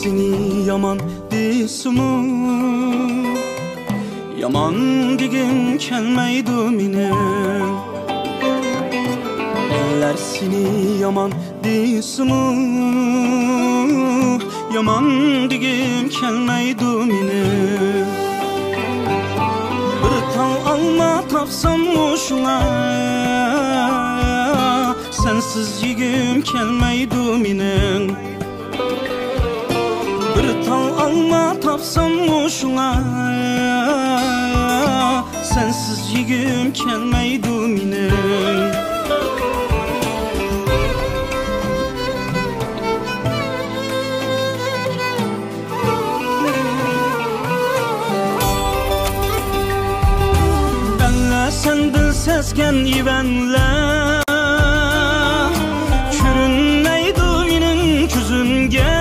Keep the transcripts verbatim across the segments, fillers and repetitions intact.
سېنى يامان دېسىمۇ، يامان دېگۈم كەلمەيدۇ مېنىڭ. ئەللەر سېنى يامان دېسىمۇ، يامان دېگۈم كەلمەيدۇ مېنىڭ. بىر تال ئالما تاپساممۇ شۇڭا، سەنسىز يېگۈم كەلمەيدۇ مېنىڭ. بىر تال ئالما تاپساممۇ شۇڭا، سەنسىز يېگۈم كەلمەيدۇ مېنىڭ. ئەللەر سەندىن سەسكەن ئىۋەنلەر، كۆرۈنمەيدۇ مېنىڭ كۆزۈمگە.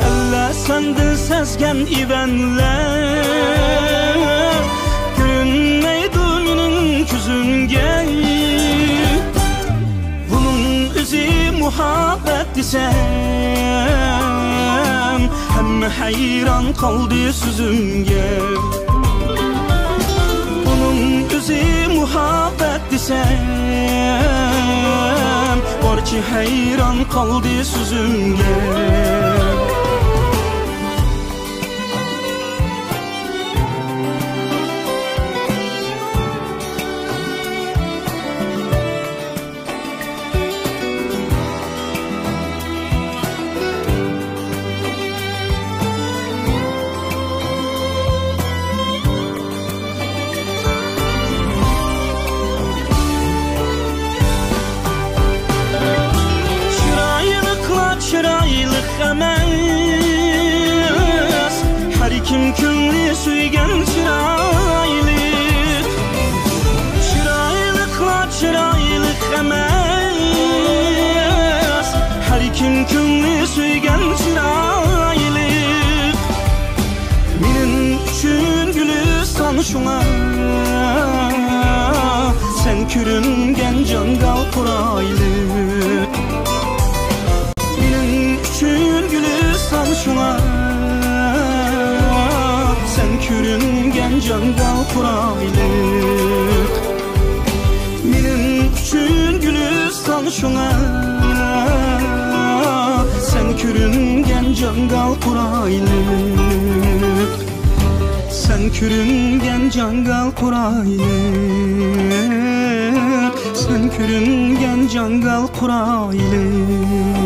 ئەللەر سەندىن سەسكەن ئىۋەنلەر، كۆرۈنمەيدۇ مېنىڭ كۆزۈمگە. بۇنىڭ ئۆزى مۇھەببەت دېسەم، ھەممە ھەيران قالدى سۆزۈمگە. بۇنىڭ ئۆزى مۇھەببەت دېسەم، بارچە ھەيران قالدى سۆزۈمگە. چىرايلىقلار چىرايلىق ئەمەس، ھەر كىم كۆڭلى سۆيگەن چىرايلىق. چىرايلىقلار چىرايلىق ئەمەس، ھەر كىم كۆڭلى سۆيگەن چىرايلىق. مېنىڭ ئۈچۈن گۈلىستان شۇڭا، سەن كۆرۈنگەن جاڭگال قورايلىق. مېنىڭ ئۈچۈن گۈلىستان شۇڭا، سەن كۆرۈنگەن جاڭگال قورايلىق. مېنىڭ ئۈچۈن گۈلىستان شۇڭا، سەن كۆرۈنگەن جاڭگال قورايلىق. سەن كۆرۈنگەن جاڭگال قورايلىق. سەن كۆرۈنگەن جاڭگال قورايلىق.